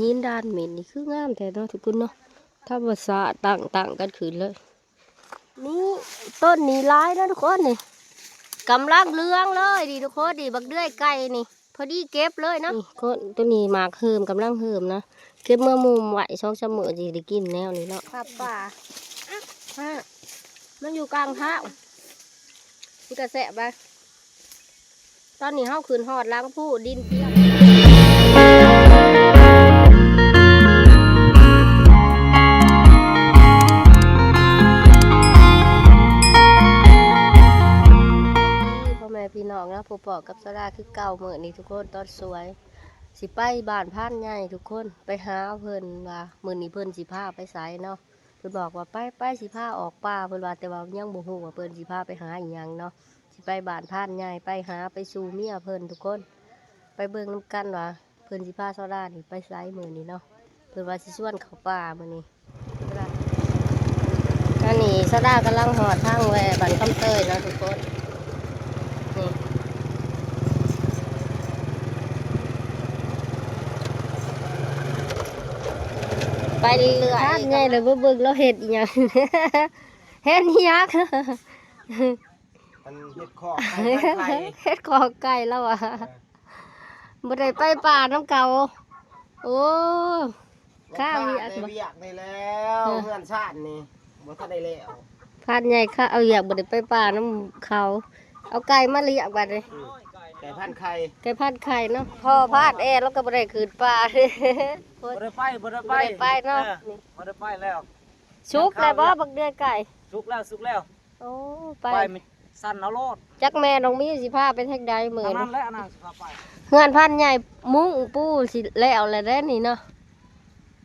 ຫີນດານເໝັນນີ້ຄືງາມແທ້ເນາະທຸກຄົນເນາະ ທຳມະຊາດຕັ້ງ ຕັ້ງກັນຂຶ້ນເລີຍ. ນີ້ ຕົ້ນນີ້ຫຼາຍນະທຸກຄົນນີ້ ກຳລັງເຫຼືອງເລີຍນີ້ທຸກຄົນນີ້ ບັກເດືອຍໄກ່ນີ້ ພໍດີເກັບເລີຍເນາະ. ນີ້ຄົນ ໂຕນີ້ໝາກເຮີມ ກຳລັງເຮີມນະ ເກັບເມືອມຸມໄວ້ສອງສາມມື້ຊິໄດ້ກິນແນວນີ້ເນາະ. ປາ ປາ ອ່ະ ມັນຢູ່ກາງທາງ ມັນກະແຊບໄດ໋. ຕອນນີ້ເຮົາຂຶ້ນຮອດຫຼັງພູ ດິນພຽງ. ພໍ່ແມ່ພີ່ນ້ອງເນາະ ພົບພໍ້ກັບສາວດາຄືເກົ່າ ມື້ນີ້ທຸກຄົນ ຕອນສວຍ ຊິໄປບ້ານພານໃຫຍ່ທຸກຄົນ ໄປຫາເພິ່ນວ່າມື້ນີ້ເພິ່ນຊິພາໄປໃສເນາະ. ເພິ່ນບອກວ່າ ໄປ ໄປ ຊິພາອອກປ່າ ເພິ່ນວ່າ ແຕ່ວ່າຍັງບໍ່ຮູ້ວ່າເພິ່ນຊິພາໄປຫາອີ່ຫຍັງເນາະ. ຊິໄປບ້ານພານໃຫຍ່ ໄປຫາ ໄປສູ່ເມຍເພິ່ນທຸກຄົນ ໄປເບິ່ງນຳກັນວ່າເພິ່ນຊິພາສາວດານີ້ໄປໃສມື້ນີ້ເນາະ ເພິ່ນວ່າຊິຊວນເຂົ້າປ່າມື້ນີ້. ອັນນີ້ສາວດາກຳລັງຮອດທາງແວ່ບ້ານຄຳເຕີຍເນາະທຸກຄົນ. ນີ້ ໄປເລື້ອຍໆ ພານໃຫຍ່ເລີຍ ບໍ່ເບິ່ງລາວເຮັດອີ່ຫຍັງ ເຮັດອີ່ຫຍັງ ອັນເຮັດຄອກໄກ່ ເຮັດຄອກໄກ່ລາວວ່າ ເອີ ບໍ່ໄດ້ໄປປ່ານຳເຂົາ ໂອ້ ຄາວຽກ ຄາວຽກນີ້ແລ້ວ ເອີ ເຮືອນຊານນີ້ບໍ່ທັນໄດ້ແລ້ວ. ພານໃຫຍ່ຄາວຽກ ບໍ່ໄດ້ໄປປ່ານຳເຂົາ ເອົາໄກ່ມາລ້ຽງບັດນີ້ ອືມ ໄກ່ພັນໄຂ່ ໄກ່ພັນໄຂ່ເນາະ. ພໍ່ພານແອ ລາວກໍບໍ່ໄດ້ຂຶ້ນປ່າ ບໍ່ໄດ້ໄປ ບໍ່ໄດ້ໄປ ບໍ່ໄດ້ໄປເນາະ ເອີ ບໍ່ໄດ້ໄປແລ້ວ. ສຸກແລ້ວບໍ່ບັກເດືອຍໄກ່? ສຸກແລ້ວ ສຸກແລ້ວ. ໂອ້ ໄປ ໄປ ສັ່ນເອົາໂລດ. ຈັກແມ່ນ້ອງມີຊິພາໄປທາງໃດມື້ນີ້ ອັນນັ້ນແຫຼະ ອັນນັ້ນຊິພາໄປ. ເຮືອນພານໃຫຍ່ມຸງປູຊິແລ້ວແລ້ວເດ້ນີ້ເນາະ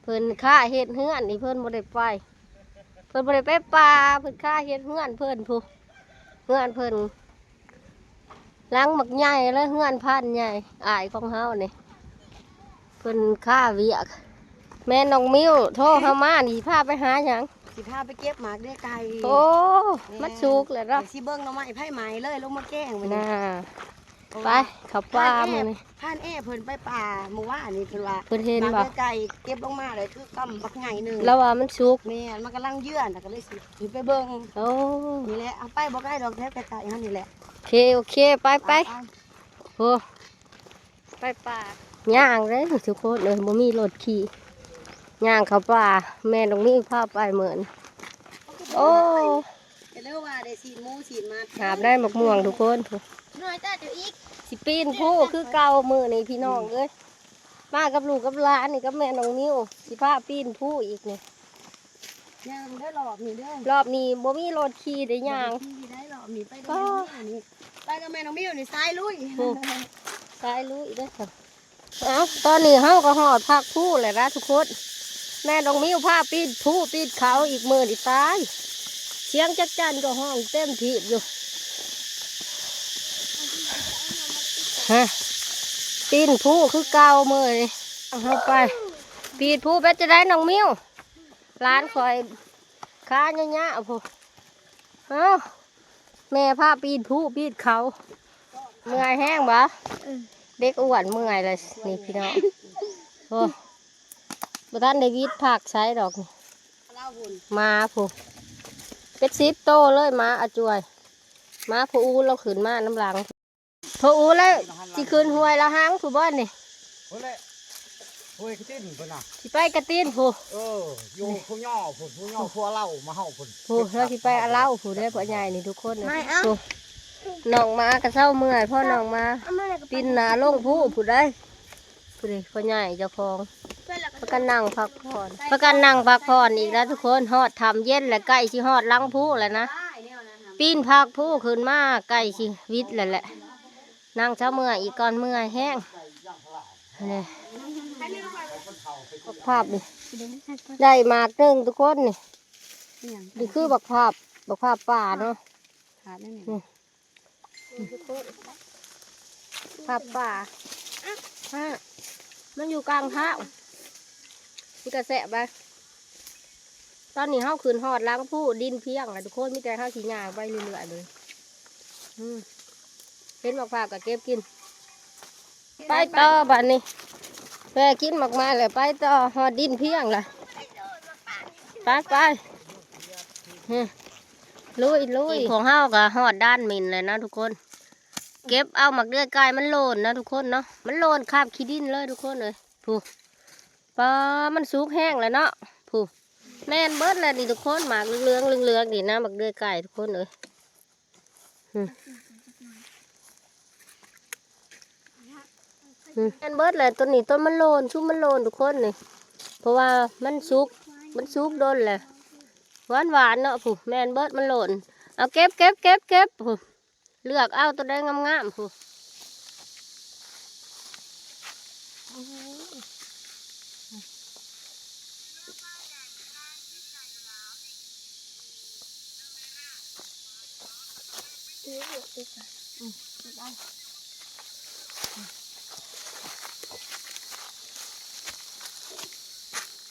ເພິ່ນຄາເຮັດເຮືອນນີ້ ເພິ່ນບໍ່ໄດ້ໄປ ເພິ່ນບໍ່ໄດ້ໄປປ່າ ເພິ່ນຄາເຮັດເຮືອນເພິ່ນພຸ້ນ ເຮືອນເພິ່ນ ຫຼັງບັກໃຫຍ່ເລີຍ ເຮືອນພານໃຫຍ່ ອ້າຍຂອງເຮົານີ້ ເພິ່ນຄາວຽກ. ແມ່ນ້ອງມິວໂທເຮົາມານີ້ ຊິພາໄປຫາຫຍັງ? ຊິພາໄປເກັບໝາກເດືອຍໄກ່. ໂອ້ ແມ່ນ ມັນສຸກແລ້ວເນາະ ຊິເບິ່ງໜໍ່ໄມ້ໄຟໃໝ່ເລີຍ ລົງມາແກງມື້ນີ້ນະ. ໂອ້ ໄປ ເຂົ້າປ່າມື້ນີ້ ພານແອເພິ່ນໄປປ່າມື້ວານນີ້ ເພິ່ນວ່າ ເພິ່ນເຫັນບໍ່ ໝາກເດືອຍໄກ່ເກັບລົງມາແລ້ວ ຄືກຳບັກໃຫຍ່ໜຶ່ງ ລາວວ່າມັນສຸກ ແມ່ນ ມັນກຳລັງເຍືອນ ກໍເລີຍຊິ ຊິໄປເບິ່ງ. ໂອ້ ນີ້ແຫຼະ ເອົາໄປບໍ່ໄກດອກ ແຖວໃກ້ໆເຮົານີ້ແຫຼະ. ໂອເຄ ໂອເຄ ໄປ ໄປ ໄປ ໂອ້ ໄປປ່າ ຍ່າງເດ້ທຸກຄົນເອີຍ ບໍ່ມີລົດຂີ່ ຍ່າງເຂົ້າປ່າ ແມ່ນ້ອງມີພາໄປເໝິ້ນ. ໂອ້ ກໍເລີຍວ່າໄດ້ຊີ້ນໝູຊີ້ນໝາ ຫາບໄດ້ໝາກມ່ວງທຸກຄົນ ນ້ອຍຕາດຢູ່ອີກ ຊິປີນພູຄືເກົ່າມື້ນີ້ພີ່ນ້ອງເອີຍ. ມາກັບລູກກັບຫຼານນີ້ ກັບແມ່ນ້ອງມິວ ຊິພາປີນພູອີກນີ້. ຍ່າງເດີ ລອບນີ້ເດີ ລອບນີ້ບໍ່ມີລົດຂີ່ໄດ້ຍ່າງ ບໍ່ໄດ້ຂີ່ໄດ້ ລອບນີ້ໄປກັບແມ່ນ້ອງມິວນີ້ ໄປກັບແມ່ນ້ອງມິວນີ້ ສາຍລຸຍ ໂອ້ ສາຍລຸຍເດີ. ເອົ້າ ຕອນນີ້ເຮົາກໍຮອດພາກພູແລ້ວນະທຸກຄົນ ແມ່ນ້ອງມິວພາປີນພູປີນເຂົາອີກ ມື້ນີ້ຕາຍ ສຽງຈັກຈັ່ນກໍຮ້ອງເຕັມທີ່ຢູ່ ຮະ ປີນພູຄືເກົ່າມື້ນີ້. ເຮົາໄປປີນພູ ເປັນຈັ່ງໃດນ້ອງມິວ? ຫຼານຂ້ອຍຂາຍາວໆພຸ້ນ ເອົ້າ ແມ່ພາປີນພູປີນເຂົາ ເມື່ອຍແຮງບໍ່? ເອີ ເດັກອ້ວນເມື່ອຍແລ້ວນີ້ພີ່ນ້ອງ ໂອ້ ບໍ່ທັນໄດ້ວິດພັກໃສດອກນີ້ ໝາພຸ້ນ ເປັນສິບໂຕເລີຍ ໝາອາຈວຍ ໝາພໍ່ອູລາວຂຶ້ນມານຳຫຼັງ. ພໍ່ອູລາວຊິຂຶ້ນຫ້ວຍລະຫັງພຸ້ນບໍ່ນີ້? ພຸ້ນແຫຼະ ຫ້ວຍກະຕິນພຸ້ນນະ ຊິໄປກະຕິນພຸ້ນ ເອີ ຢູ່ພູຍໍພຸ້ນ ພູຍໍ ພູເລົ່າມາເຮົາພຸ້ນ ພຸ້ນ ລາວຊິໄປອາເລົ່າພຸ້ນເດ້ ພໍ່ໃຫຍ່ນີ້ທຸກຄົນເອີຍ ພຸ້ນ ນ້ອງໝາກໍເຊົາເມື່ອຍ ພໍ່ນ້ອງໝາ ປິ່ນໜ້າລົງພູພຸ້ນໃດ໋. ຜູ້ໃດ ພໍ່ໃຫຍ່ເຈົ້າຂອງ ພາກັນນັ່ງພັກຜ່ອນ ພາກັນນັ່ງພັກຜ່ອນອີກແລ້ວທຸກຄົນ ຮອດຄ່ຳເຢັນແລ້ວ ໃກ້ຊິຮອດຫຼັງພູແລ້ວນະ ປີນພາກພູຂຶ້ນມາ ໃກ້ຊິວິດແລ້ວແຫຼະ ນັ່ງເຊົາເມື່ອຍອີກກ່ອນ ເມື່ອຍແຮງ ນີ້ ບັກພາບນີ້ ໄດ້ໝາກໜຶ່ງທຸກຄົນນີ້ ນີ້ຄືບັກພາບ ບັກພາບປ່າເນາະ ນີ້ ພາບປ່າ ຮະ ມັນຢູ່ກາງທາງ ມັນກະແຊບໄດ໋. ຕອນນີ້ເຮົາຂຶ້ນຮອດຫຼັງພູ ດິນພຽງແລ້ວທຸກຄົນ ມີແຕ່ເຮົາຊິຍ່າງໄປເລື້ອຍໆເລີຍ ອືມ ເຫັນບັກພາບກະເກັບກິນ ໄປຕໍ່ບາດນີ້ ປກິນໝາກໄມ້ແລ້ວໄປຕໍ່ ຮອດດິນພຽງລະ ໄປໆ ອື ລຸຍໆ ພວກເຮົາກໍຮອດດ່ານໝິ່ນແລ້ວນະທຸກຄົນ ເກັບເອົາໝາກເດືອຍໄກ່ ມັນໂລນນະທຸກຄົນເນາະ ມັນໂລນຄາບຂີ້ດິນເລີຍທຸກຄົນເອີຍ ຜູ້ ປາ ມັນສຸກແຮງແລ້ວເນາະ ຜູ້ ແມ່ນເບິດແລ້ວນີ້ທຸກຄົນ ໝາກເຫຼືອງໆ ເຫຼືອງໆ ນີ້ນະ ໝາກເດືອຍໄກ່ທຸກຄົນເອີຍ ອື ອື ແມ່ນເບິດແຫຼະ ຕົ້ນນີ້ຕົ້ນມັນໂລນ ຊຸມມັນໂລນທຸກຄົນນີ້ ເພາະວ່າມັນສຸກ ມັນສຸກດົນແຫຼະ ຫວານໆ ເນາະ ຜູ້ ແມ່ນເບິດ ມັນໂລນ ເອົາເກັບໆໆໆ ຜູ້ ເລືອກເອົາໂຕໃດງາມໆ ຜູ້.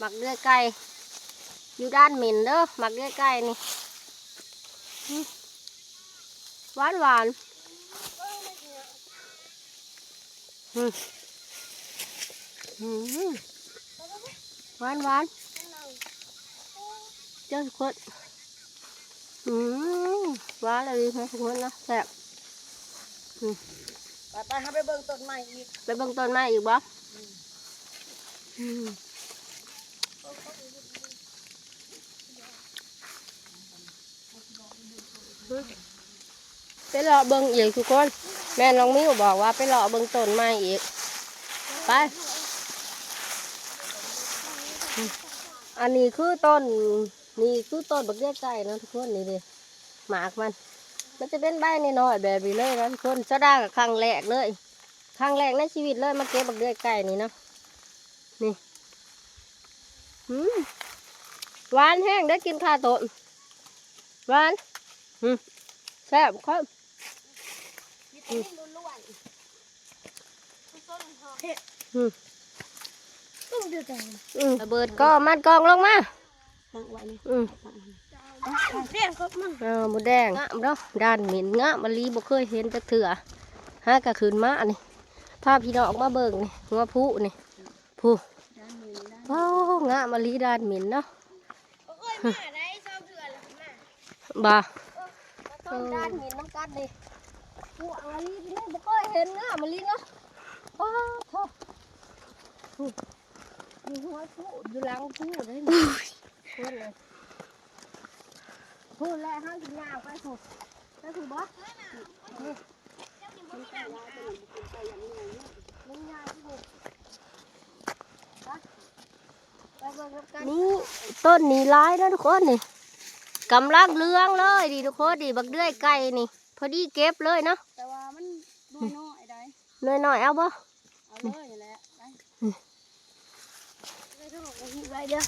ໝາກເດືອຍໄກ່ ຢູ່ດ່ານໝິ່ນເດີ ໝາກເດືອຍໄກ່ນີ້ ຫວານໆ. ອືມ ອືມ ຫວານໆ ເຈົ້າທຸກຄົນ ອືມ ຫວານອີ່ຫຼີເນາະທຸກຄົນເນາະ ແຊບ ອືມ ໄປໆ ເຮົາໄປເບິ່ງຕົ້ນໄມ້ອີກ ໄປເບິ່ງຕົ້ນໄມ້ອີກບໍ່? ອືມ ອືມ. ໄປເລາະເບິ່ງອີກທຸກຄົນ ແມ່ນ້ອງມິວບອກວ່າໄປເລາະເບິ່ງຕົ້ນໄມ້ອີກ ໄປ ອັນນີ້ຄືຕົ້ນ ນີ້ຄືຕົ້ນບັກເດືອຍໄກ່ເນາະທຸກຄົນ ນີ້ເດ້ ໝາກມັນ ມັນຈະເປັນໃບນ້ອຍໆ ແບບນີ້ເລີຍນະທຸກຄົນ ສາວດາກໍຄັ້ງແລກເລີຍ ຄັ້ງແລກໃນຊີວິດເລີຍ ມາເກັບບັກເດືອຍໄກ່ນີ້ເນາະ ນີ້ ອືມ ຫວານແຮງເດ້ ກິນຄາຕົ້ນ ຫວານ ອືມ ແຊບຄັກ ວິຕາມິນລ້ວນໆ ອືມ ອືມ ອືມ ລະເບີດກໍມັດກ່ອງລົງມາ ຕັ້ງໄວ້ນີ້ ອືມ ແດງຄັກມັນ ເອີ ໝົດແດງ ງາມເນາະ ດ່ານໝິ່ນ ງາມອີ່ຫຼີ ບໍ່ເຄີຍເຫັນຈັກເທື່ອ ຫາກະຂຶ້ນມານີ້ ພາພີ່ນ້ອງມາເບິ່ງນີ້ ຫົວຜູ້ນີ້ ຜູ້ ວ້າວ ງາມອີ່ຫຼີດ່ານໝິ່ນເນາະ ບໍ່ ເອີ ດ່ານໝິ່ນນຳກັນນີ້ ຜູ້ ອີ່ຫຼີ ບໍ່ເຄີຍເຫັນ ງາມອີ່ຫຼີເນາະ ປ້າໂທ້ ຜູ້ ຢູ່ຫົວຜູ້ ຢູ່ຫຼັງຜູ້ເດ້ ພຸ້ນເລີຍ ພຸ້ນແຫຼະ ເຮົາຊິຍ່າງໄປພຸ້ນ ໄປພຸ້ນບໍ່? ນີ້ ມັນຍາວຢູ່ນີ້ ໄປເບິ່ງນຳກັນ ນີ້ ຕົ້ນນີ້ຫຼາຍນະທຸກຄົນນີ້ ກຳລັງເຫຼືອງເລີຍນີ້ທຸກຄົນນີ້ ບັກເດືອຍໄກ່ນີ້ ພໍດີເກັບເລີຍເນາະ ແຕ່ວ່າມັນໜ່ວຍນ້ອຍໃດ ໜ່ວຍນ້ອຍເອົາບໍ່? ເອົາເລີຍແຫຼະ ໄປ ໄປເດີ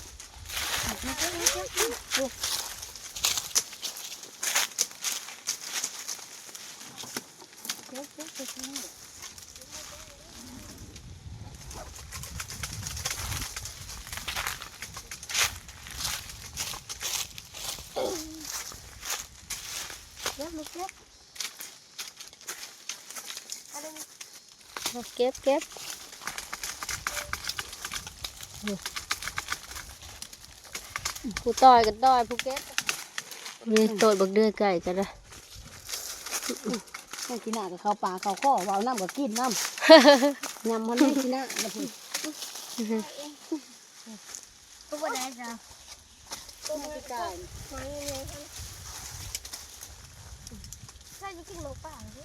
ເກັບລູກເກັບ ເກັບ ເກັບ ຜູ້ຕ່ອຍກໍຕ່ອຍ ຜູ້ເກັບ ນີ້ ໂຕດບັກເດືອຍໄກ່ກໍໄດ້ ແມ່ງຂີ້ໜ້າກໍເຂົ້າປາກເຂົ້າຄໍ ເວົ້ານຳກໍກິນນຳ ຍຳມັນແມ່ງຂີ້ໜ້າລະພຸ້ນ ກໍບໍ່ໄດ້ຈ້ະ ແມ່ງຂີ້ກາຍ ໃຜຊິກິນໝາກປາງເດ້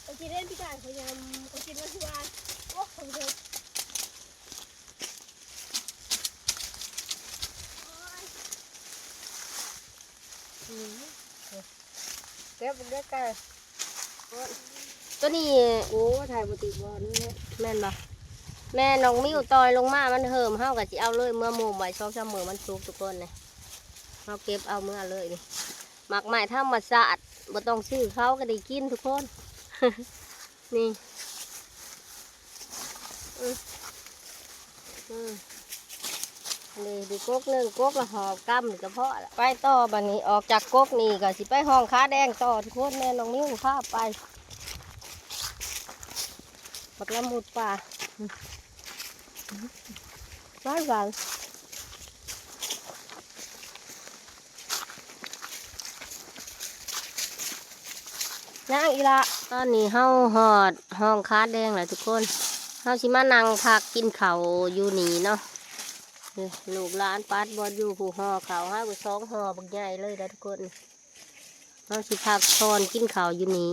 ໄປກິນເດ້ ພີ່ກາຍ ຂ້ອຍຍຳ ຂ້ອຍກິນມາຄືວ່າ ໂອ້ ຂ້ອຍເຮັດ ອືມ ເກັບເດ້ໄກ່ ໂຕນີ້ ໂອ້ ຖ່າຍບໍ່ຕິດບໍ່ ນີ້ແມ່ນບໍ່? ແມ່ນ້ອງມິວຕ່ອຍລົງມາ ມັນເຫີມ ເຮົາກໍຊິເອົາເລີຍເມືອໝຸ່ມໄວ້ສອງສາມມື້ມັນສຸກທຸກຄົນນີ້ ເຮົາເກັບເອົາເມືອເລີຍນີ້ ໝາກໄມ້ທຳມະຊາດ ບໍ່ຕ້ອງຊື້ເຂົາກໍໄດ້ກິນທຸກຄົນ ນີ້ ອືມ ອືມ ນີ້ໄດ້ກົກໜຶ່ງ ກົກລະຫອບກຳນີ້ກໍພໍລະ ໄປຕໍ່ບາດນີ້ ອອກຈາກກົກນີ້ກໍຊິໄປຮ່ອງຜາແດງຕໍ່ທຸກຄົນ ແມ່ນ້ອງມິວພາໄປ ບັກລະມຸດປ່າ ອືມ ຫວານໆ ຍ່າງອີ່ຫຼະ. ຕອນນີ້ເຮົາຮອດຮ່ອງຄາແດງແລ້ວທຸກຄົນ ເຮົາຊິມານັ່ງພັກກິນເຂົ້າຢູ່ນີ້ເນາະ. ນີ້ລູກຫຼານປາດບ່ອນຢູ່ ຜູ້ຫໍ່ເຂົ້າຫາກວ່າສອງຫໍ່ບັກໃຫຍ່ເລີຍນະທຸກຄົນ. ເຮົາຊິພັກຜ່ອນກິນເຂົ້າຢູ່ນີ້.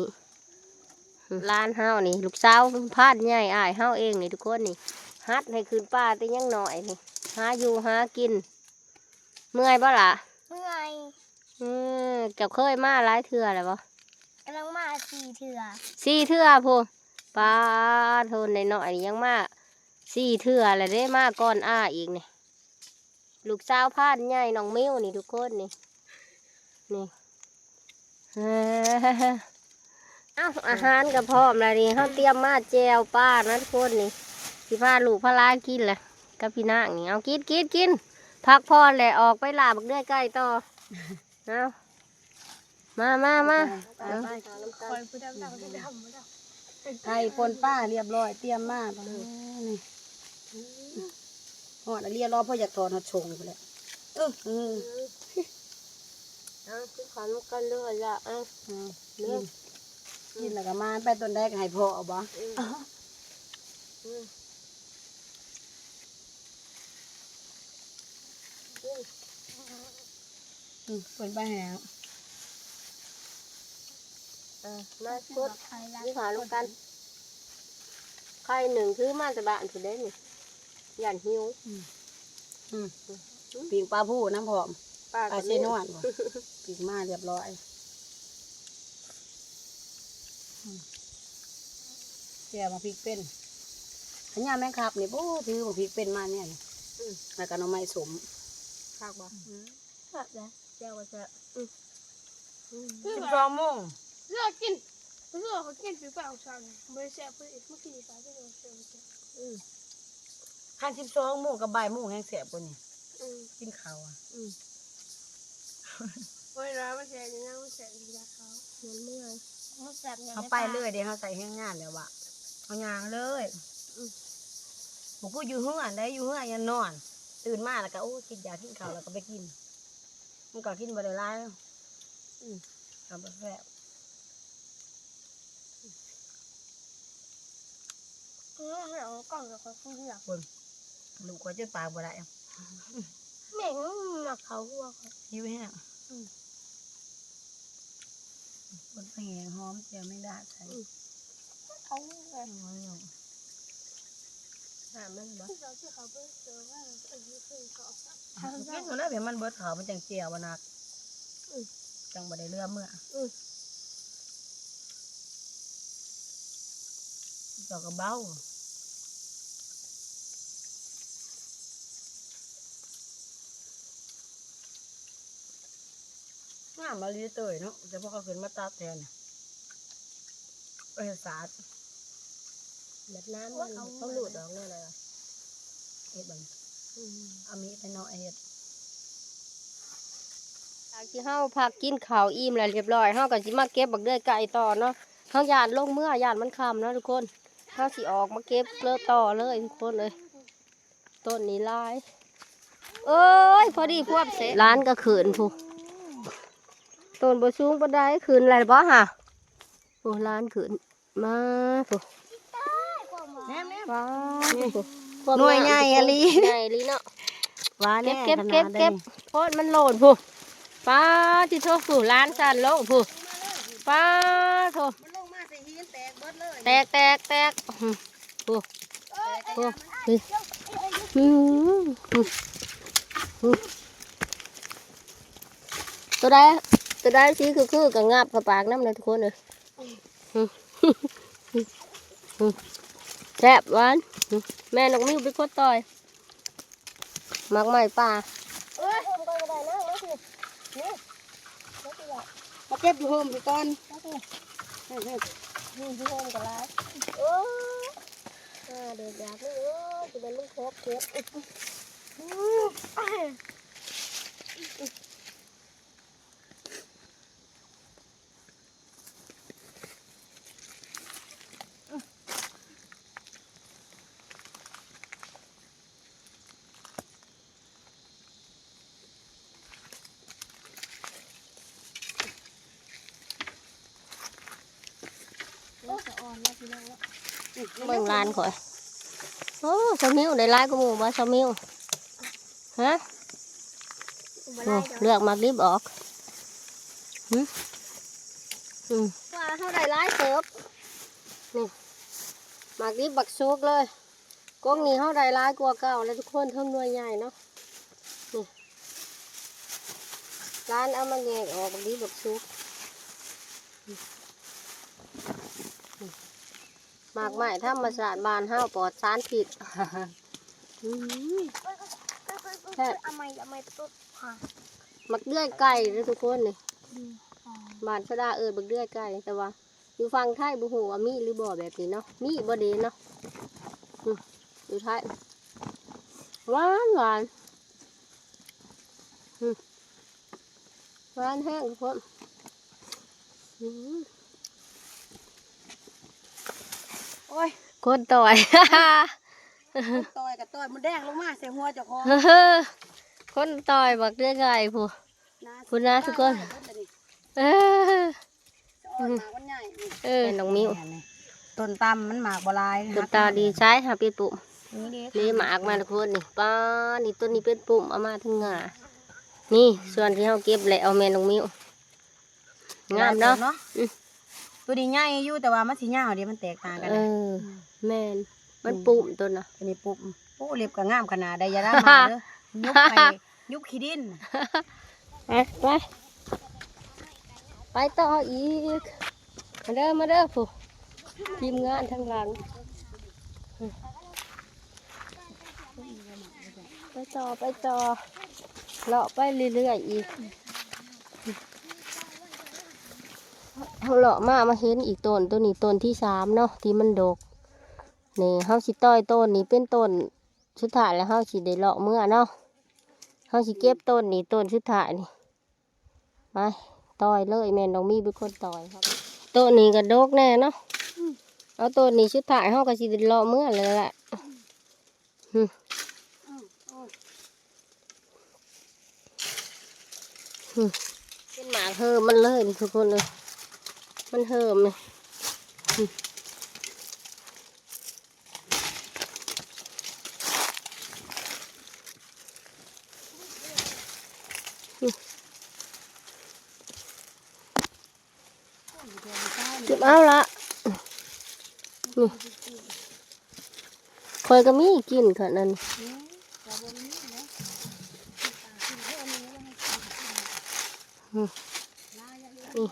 ຫຼານເຮົານີ້ ລູກສາວພານໃຫຍ່ອ້າຍເຮົາເອງນີ້ທຸກຄົນນີ້ ຫັດໃຫ້ຂຶ້ນປ່າແຕ່ຍັງນ້ອຍນີ້ ຫາຢູ່ຫາກິນ. ເມື່ອຍບໍ່ລະ? ເມື່ອຍ. ເອີ ເຈົ້າເຄີຍມາຫຼາຍເທື່ອແລ້ວບໍ່? ກຳລັງມາສີ່ເທື່ອ. ສີ່ເທື່ອພຸ້ນ. ປາດໂທ ນ້ອຍໆນີ້ຍັງມາສີ່ເທື່ອແລ້ວເດ້ ມາກ່ອນອ້າອີກນີ້. ລູກສາວພານໃຫຍ່ນ້ອງມິວນີ້ທຸກຄົນນີ້ ນີ້ ເອົ້າ ອາຫານກໍພ້ອມແລ້ວນີ້ ເຮົາຕຽມມາແຈ່ວປານະທຸກຄົນນີ້ ຊິພາລູກພາຫຼານກິນແຫຼະ ກັບພີ່ນາງນີ້. ເອົາ ກິນ ກິນ ກິນ ພັກຜ່ອນແຫຼະ ອອກໄປລ່າບັກເດືອຍໄກ່ຕໍ່. ເອົາ ມາ ມາ ມາ ໄປ ໄປ ໄປ ຂ້ອຍຜູ້ດຳໆ ຜູ້ດຳ ຜູ້ດຳ ໄກ່ປົ່ນປາຮຽບຮ້ອຍ ຕຽມມາ ປານີ້ ຮອດລຽບຮ້ອຍ ພໍຢາກຖອນຮອດຊົງພຸ້ນແຫຼະ. ເອີ ເອີ ເອົາ ກິນເຂົ້ານຳກັນເດີ ລະ ເອົາ ເອົາ ກິນ ເດີ ກິນແລ້ວກໍມາ ໄປຕົ້ນໃດກໍໃຫ້ພໍ່ເອົາບໍ່? ອືມ ອືມ ອືມ ອືມ ເພິ່ນໄປແລ້ວ. ເອີ ມາກົດ ກິນເຂົ້ານຳກັນ. ໄຂ່ໜຶ່ງຖືມາແຕ່ບ້ານພຸ້ນເດ້ນີ້ ຢ້ານຫິວ. ອືມ ອືມ ປີ້ງປາພູນຳພ້ອມ ປາ ປາເຊນວນ ປີ້ງມາຮຽບຮ້ອຍ. ອືມ ແຈ່ວໝາກພິກເປັນ ຂະຫຍ້າແມງຄັບນີ້ ໂອ້ ຖືໝາກພິກເປັນມາແນວນີ້. ອືມ ແລ້ວກໍໜໍ່ໄມ້ສົ້ມ ຄັກບໍ່? ອືມ ແຊບເດ້ ແຈ່ວກໍແຊບ. ອືມ ອືມ ສິບສອງໂມງ ເລືອກກິນ ເລືອກເຂົາກິນປີປາຂອງສັນ ບໍ່ໄດ້ແຊບຄືອີກ ເມື່ອກີ້ປາທີ່ເຮົາເຈີ. ອືມ ຄັນສິບສອງໂມງກັບບ່າຍໂມງແຮງແຊບກວ່ານີ້. ອືມ ກິນເຂົ້າອະ. ອືມ ໂອ້ຍ ລາວມັນແຊບຢູ່ນະ ມັນແຊບຢູ່ນະເຂົາ ມັນເມື່ອຍ ມັນແຊບຢູ່ ເຮົາໄປເລີຍເດ້ ເຮົາໃຊ້ແຮງງານແບບວ່າ ເຮົາຍ່າງເລີຍ. ອືມ ບໍ່ຄືຢູ່ເຮືອນໃດ ຢູ່ເຮືອນຍັງນອນ ຕື່ນມາແລ້ວກໍ ໂອ້ ຄິດຢາກກິນເຂົ້າແລ້ວກໍໄປກິນ ມັນກໍກິນບໍ່ໄດ້ຫຼາຍ. ອືມ ກໍບໍ່ແຊບ. ເອີ ໃຫ້ເອົາກ້ອງແລ້ວຄ່ອຍເລືອກ ພຸ້ນ ລູກຂ້ອຍຈົນປາກບໍ່ໄດ້ ແມ່ງມັນມັກເຂົ້າຫົວຂ້ອຍ ຫິວແຮງ. ອືມ ຄົນໄປແຫງຫອມແຈ່ວແມງດາໃສ່. ອືມ ເອົາເລີຍ ຫອມຢູ່ ຫາມັນບໍ່ ເຮົາຊິເຂົ້າໄປເຈີວ່າເປັນຄືເຂົາ ກິນພຸ້ນນະ ໃຫ້ມັນເບິດເຂົ້າ ມັນຈັ່ງແຈ່ວບໍ່ໜັກ. ອືມ ຈັ່ງບໍ່ໄດ້ເຫຼືອເມືອ. ອືມ ເຈົ້າກໍເບົາ ງາມອີ່ຫຼີເຕີຍເນາະ ແຕ່ພໍເຂົາຂຶ້ນມາຕັດແທນ ເອີ ສາດ ແບບນ້ຳມັນ ເຂົາ ເຂົາລູດອອກແນວໃດວະ ເຮັດບັດນີ້. ອືມ ເອົາມີດໃຫ້ນ້ອງເຮັດ. ຫຼັງທີ່ເຮົາພັກກິນເຂົ້າອີ່ມແລ້ວຮຽບຮ້ອຍ ເຮົາກໍຊິມາເກັບບັກເດືອຍໄກ່ຕໍ່ເນາະ. ເຮົາຢ້ານລົງເມືອ ຢ້ານມັນຄ່ຳເນາະທຸກຄົນ ເຮົາຊິອອກມາເກັບເລີຍຕໍ່ເລີຍທຸກຄົນເອີຍ. ຕົ້ນນີ້ຫຼາຍ ເອີຍ ພໍດີພວບເສະ ຫຼານກໍຂຶ້ນພຸ້ນ ຕົ້ນບໍ່ສູງປານໃດ ຂຶ້ນແລ້ວບໍ່ຫະ? ໂອ້ ຫຼານຂຶ້ນ ມາໂທ້ ແນມໆ ວ້າໂທ້ ໜ່ວຍໃຫຍ່ອີ່ຫຼີ ໃຫຍ່ອີ່ຫຼີເນາະ. ວ່າແນ່ ເກັບ ເກັບ ເກັບ ເກັບ ໂພດມັນໂຫຼນພຸ້ນ ປ້າຕິໂທ້ ຜູ້ຫຼານສັ່ນໂລດຜູ້ ປ້າໂທ້ ມັນລົງມາໃສ່ຫີນແຕກເບິດເລີຍ ແຕກ ແຕກ ແຕກ ອືມ ໂອ້ ໂອ້ ອືມ ອືມ ອືມ ຕົວໃດ ຕົວໃດສີຄືໆ ກໍງັບເຂົ້າປາກນຳເດີທຸກຄົນເອີຍ. ອືມ ອືມ ແຊບ ຫວານ ອືມ ແມ່ນ້ອງມິວເປັນຄົນຕ່ອຍ ໝາກໄມ້ປ່າ ເອີຍ ມາເກັບຢູ່ໂຮມພີ້ກ່ອນ ມາເກັບຢູ່ໂຮມພີ້ກ່ອນ ມາເກັບ ຢູ່ໂຮມກໍຫຼາຍ ໂອ້ຍ ອ່າ ເດີດຢາກເລີຍ ຊິແມ່ນລຸງພອບເກັບ. ເບິ່ງຫຼານຂ້ອຍ. ໂອ້ ສາວມິວໄດ້ຫຼາຍກວ່າໝູ່ບໍ່ ສາວມິວ? ຮະ? ບໍ່ຫຼາຍດອກ ໂອ້ ເລືອກໝາກດິບອອກ. ຫຶ? ອືມ ວ່າເຮົາໄດ້ຫຼາຍເຕີບ. ນີ້ ໝາກດິບບັກສຸກເລີຍ. ກົກນີ້ເຮົາໄດ້ຫຼາຍກວ່າເກົ່າແລ້ວທຸກຄົນ ເຖິງໜ່ວຍໃຫຍ່ເນາະ. ນີ້ ຫຼານເອົາມາແຍກອອກ ບັກດິບບັກສຸກ. ໝາກໄມ້ທຳມະຊາດບ້ານເຮົາ ປອດສານພິດ. ອືມ ແຊບ. ໝາກເດືອຍໄກ່ເດີທຸກຄົນນີ້. ບ້ານສະດາເອີ້ນບັກເດືອຍໄກ່ ແຕ່ວ່າ ຢູ່ຝັ່ງໄທບໍ່ຮູ້ວ່າມີຫຼືບໍ່ແບບນີ້ເນາະ. ມີບໍ່ເດເນາະ? ອືມ ຢູ່ໄທ ຫວານຫວານ. ອືມ ຫວານແຮງທຸກຄົນ. ອືມ ໂອ້ຍ ຄົນຕ່ອຍ ຄົນຕ່ອຍກໍຕ່ອຍມົດແດງລົງມາໃສ່ຫົວເຈົ້າຂອງ. ຄົນຕ່ອຍບັກເດືອຍໄກ່ພຸ້ນ ພຸ້ນນະທຸກຄົນ. ເອີ ເອີ ແມ່ນນ້ອງມິວ ຕົ້ນຕຳມັນໝາກບໍ່ຫຼາຍ ຕົ້ນຕາດີໃສຫາເປັນປຸ່ມ. ນີ້ເດ້ ນີ້ໝາກມັນທຸກຄົນນີ້ ປ້າ ນີ້ຕົ້ນນີ້ເປັນປຸ່ມ ເອົາມາທັງງ່າ. ນີ້ສ່ວນທີ່ເຮົາເກັບແລ້ວ ແມ່ນນ້ອງມິວ ງາມເນາະ. ອືມ ຕົວນີ້ໃຫຍ່ຢູ່ ແຕ່ວ່າມັນຊິຍາວເດ້ ມັນແຕກຕ່າງກັນ. ເອີ ແມ່ນ ມັນປຸ່ມຕົ້ນນະ ອັນນີ້ປຸ່ມ. ໂອ້ ເລັບກໍງາມຂະໜາດໃດ ຢ່າດາມາເດີ ຍຸບໄປ ຍຸບຂີ້ດິນ. ໄປ ໄປ ໄປຕໍ່ອີກ ມາເດີ ມາເດີ ຜູ້ທີມງານທາງຫຼັງ. ໄປຕໍ່ ໄປຕໍ່ ເລາະໄປເລື້ອຍໆອີກ. ເຮົາເລາະມາ ມາເຫັນອີກຕົ້ນ ໂຕນີ້ຕົ້ນທີສາມເນາະ ທີ່ມັນດົກ. ນີ້ເຮົາຊິຕ່ອຍຕົ້ນນີ້ເປັນຕົ້ນສຸດທ້າຍ ແລ້ວເຮົາຊິໄດ້ເລາະເມືອເນາະ. ເຮົາຊິເກັບຕົ້ນນີ້ຕົ້ນສຸດທ້າຍນີ້ ໄປ ຕ່ອຍເລີຍ ແມ່ນນ້ອງມີເປັນຄົນຕ່ອຍ. ໂຕນີ້ກໍດົກແນ່ເນາະ. ອືມ ເອົາໂຕນີ້ສຸດທ້າຍ ເຮົາກໍຊິໄດ້ເລາະເມືອແລ້ວແຫຼະ. ອືມ ອືມ ເປັນໝາກເຫີມມັນເລີຍນີ້ທຸກຄົນເອີຍ ມັນເຫີມນີ້. ອືມ ເກັບເອົາລະ ນີ້ ຂ້ອຍກໍມີກິນຂະນັ້ນ. ອືມ ນີ້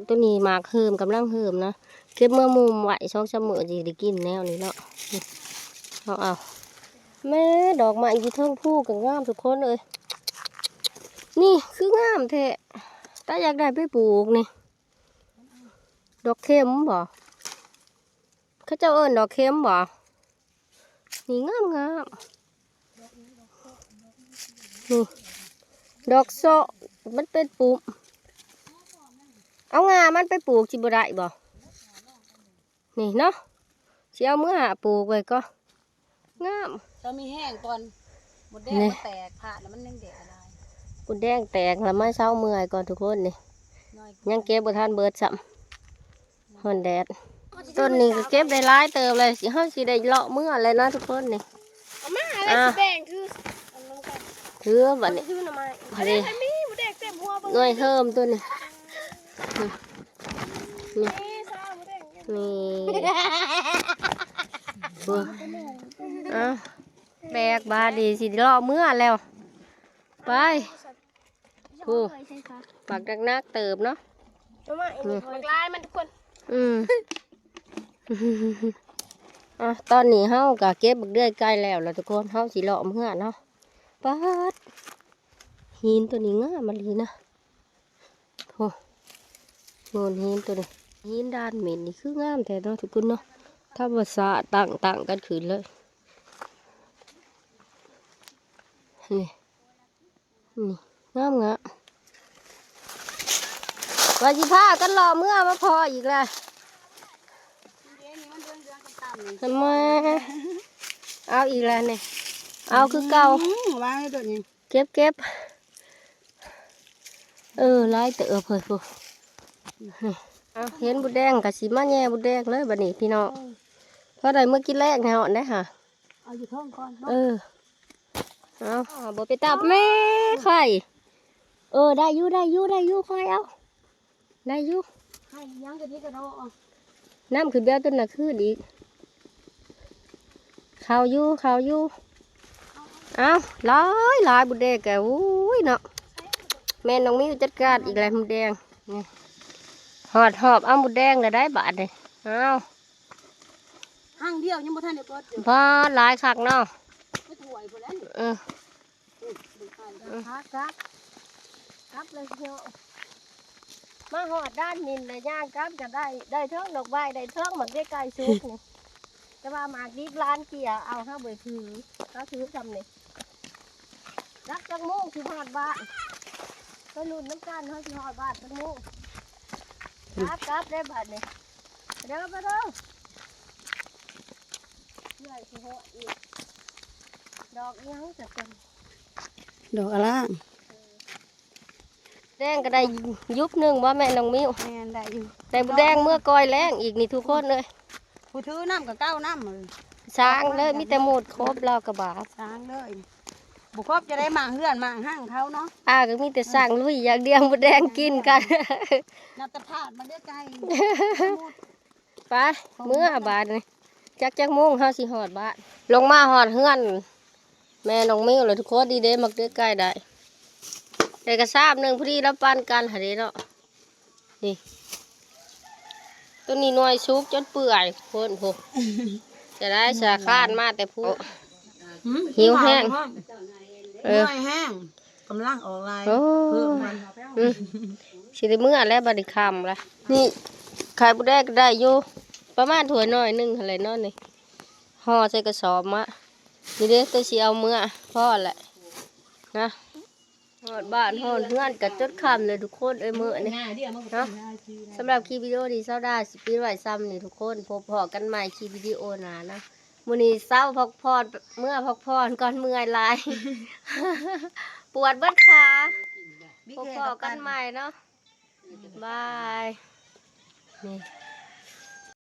ໂຕນີ້ໝາກເຫີມ ກຳລັງເຫີມນະ ເກັບເມືອມຸມໄວ້ສອງສາມມື້ ຊິໄດ້ກິນແນວນີ້ເນາະ. ນີ້ ເອົາ ເອົາ ແມ່ ດອກໄມ້ຢູ່ເທິງພູກໍງາມທຸກຄົນເອີຍ. ນີ້ຄືງາມແທ້ ຕາຢາກໄດ້ໄປປູກນີ້. ດອກເຂັມບໍ? ເຂົາເຈົ້າເອີ້ນດອກເຂັມບໍ? ນີ້ງາມໆ ນີ້ ດອກເຊາະ ມັນເປັນປຸ່ມ. ເອົາງ່າມັນໄປປູກຊິບໍ່ໄດ້ບໍ? ນີ້ເນາະ ຊິເອົາເມືອປູກໄວ້ກ່ອນ. ງາມ ເຈົ້າມີແຮງກ່ອນ ມົດແດງ ນີ້ ມັນແຕກພາດແລ້ວ ມັນຍັງແດກຫຼາຍ. ມົດແດງແຕກແລ້ວ ມາເຊົາເມື່ອຍກ່ອນທຸກຄົນນີ້ ຍັງເກັບບໍ່ທັນເບິດຊ້ຳ ຮ້ອນແດດ. ຕົ້ນນີ້ກໍເກັບໄດ້ຫຼາຍເຕີບເລີຍ ເຮົາຊິໄດ້ເລາະເມືອແລ້ວເນາະທຸກຄົນນີ້. ເອົາມາແລ້ວ ອ່າ ຊິແບ່ງຄື ຖືບັດນີ້ ຖືໜໍ່ໄມ້ ອັນນີ້ມີມົດແດງເຕັມຫົວເບິ່ງ ໜ່ວຍເຮີມຕົວນີ້ ນີ້ ນີ້ ນີ້ ໂອ້ ເອົາ ແບກບາດນີ້ຊິເລາະເມືອແລ້ວ ໄປ ໂອ້ ບັກໜັກໆເຕີບເນາະ ເອົາມາ ນີ້ ບັກຫຼາຍມັນທຸກຄົນ ອືມ ອ່ະ ຕອນນີ້ເຮົາກໍເກັບບັກເດືອຍໄກ່ແລ້ວລະທຸກຄົນ ເຮົາຊິເລາະເມືອເນາະ. ປາດ ຫີນຕົວນີ້ງາມອີ່ຫຼີນະ. ໂອ້ ໂງນຫີນຕົວນີ້ ຫີນດານເມັດນີ້ຄືງາມແທ້ເນາະທຸກຄົນເນາະ ທຳມະຊາດຕັ້ງ ຕັ້ງກັນຂຶ້ນເລີຍ ນີ້ ນີ້ ງາມໆ ວ່າຊິພາກັນເລາະເມືອ ມາພໍ້ອີກແລ້ວ ເຫັນມາ ເອົາອີກແລ້ວນີ້ ເອົາຄືເກົ່າ ອືມ ວາງໃຫ້ຕົວນີ້ ເກັບ ເກັບ ເອີ ຫຼາຍເຕີບເຮີ້ຍ ພຸ້ນ ນີ້ ເອົາ ເຫັນບົດແດງກໍຊິມາແຍ່ບົດແດງເລີຍບັດນີ້ພີ່ນ້ອງ. ພໍໄດ້ມື້ກິນແລງແນ່ນອນໄດ໋ຫາ. ເອົາຢູ່ເທິງກ່ອນເນາະ. ເອີ ເອົາ ບໍ່ໄປຕັບແມ່ໄຂ່. ເອີ ໄດ້ຢູ່ ໄດ້ຢູ່ ໄດ້ຢູ່ ຄ່ອຍເອົາ ໄດ້ຢູ່. ໄຂ່ຍັງກະດີກະດໍ. ນ້ຳຂຶ້ນແບບຕົ້ນນະຄືນອີກ. ເຂົ້າຢູ່ ເຂົ້າຢູ່. ເອົາ ຫຼາຍໆ ບົດແດງກະ ໂອ້ຍເນາະ. ແມ່ນ້ອງມິວຈັດການອີກແລ້ວ ມົດແດງນີ້. ຮອດຮອບເອົາມົດແດງແລ້ວໄດ໋ບາດນີ້. ເອົາ ຫາງດຽວຍັງບໍ່ທັນໄດ້ເບິດຢູ່. ບາດ ຫຼາຍຄັກເນາະ. ໄປຖ້ວຍພຸ້ນແຫຼະ. ເອີ ຂາກັບ ກັບແລ້ວເນາະ. ມາຮອດດ້ານມິນແລ້ວ ຍ່າງກັບກໍໄດ້ ໄດ້ເທິງດອກໄມ້ ໄດ້ເທິງໝາກເດໄກ່ສຸກນີ້. ແຕ່ວ່າໝາກດິບຫຼານເກຍເອົາ ເຮົາບໍ່ຖື ເຮົາຖືສ່ຳນີ້. ຈັກຈັກໂມງຊິຮອດບ້ານ ໄປລຸ້ນນຳກັນ ເຮົາຊິຮອດບ້ານຈັກໂມງ. ກັບ ກັບໄດ້ບາດນີ້. ເດີ ໄປເດີ ເອື້ອຍຊິເຫາະອີກ. ດອກອີຫຍັງຈະເປັນ ດອກອະລາງ. ແດງກໍໄດ້ຢຸບໜຶ່ງບໍ່ແມ່ນ້ອງມິວ? ແມ່ນ ໄດ້ຢູ່. ໄດ້ບົດແດງເມືອກ້ອຍແລງອີກນີ້ທຸກຄົນເອີຍ. ຜູ້ຖືນຳກໍເກົ່ານຳ. ຊ່າງເລີຍ ມີແຕ່ໝົດຄົບລາວກະບາດ. ຊ່າງເລີຍ ບໍ່ຄົບຈະໄດ້ໝາກເຮືອນໝາກຫ້າງເຂົາເນາະ. ອ່າ ກໍມີແຕ່ຊ່າງລຸຍຢ່າງດຽວ ບົດແດງກິນກັນ. ນັບແຕ່ພາດມາເດີໄກ່. ໄປ ເມືອບາດນີ້. ຈັກຈັກໂມງເຮົາຊິຮອດບ້ານ. ລົງມາຮອດເຮືອນແມ່ນ້ອງມິວແລ້ວທຸກຄົນ. ດີເດ້ ໝາກເດໄກ່ໄດ້ ໄດ້ກະຊາບໜຶ່ງພໍດີ ລາວປັນກັນຫັ້ນເດ້ເນາະ. ນີ້ ໂຕນີ້ໜ່ວຍສຸກຈົນເປື່ອຍພຸ້ນ ໂອ້ ຈະໄດ້ສາຄານມາແຕ່ພຸ້ນ. ຫືມ ຫິວແຮງ ເອີ ເມື່ອຍແຮງ ກຳລັງອອກລາຍ. ໂອ້ ເພິ່ມມັນ ອືມ ຊິໄດ້ເມືອແລ້ວ ບັດນີ້ຄ່ຳລະ. ນີ້ ໄຂ່ມົດແດງກໍໄດ້ຢູ່ ປະມານຖ້ວຍນ້ອຍໜຶ່ງຫັ້ນແຫຼະເນາະ. ນີ້ ຫໍ່ໃສ່ກະສອບມາ. ນີ້ເດ້ ໂຕຊິເອົາເມືອ ພໍແຫຼະນະ. ຮອດບ້ານຮອດເຮືອນກໍຈົນຄ່ຳເລີຍທຸກຄົນເອີຍ ມື້ນີ້ເນາະ. ສຳລັບຄລິບວິດີໂອນີ້ ຊາວດາຊິປິດໄວ້ສ່ຳນີ້ທຸກຄົນ. ພົບພໍ້ກັນໃໝ່ຄລິບວິດີໂອໜ້ານະ. ມື້ນີ້ເຊົາພັກຜ່ອນ ເມືອພັກຜ່ອນກ່ອນ ເມື່ອຍຫຼາຍ ປວດເບິດຂາ. ພົບພໍ້ກັນໃໝ່ເນາະ. ບາຍ. ນີ້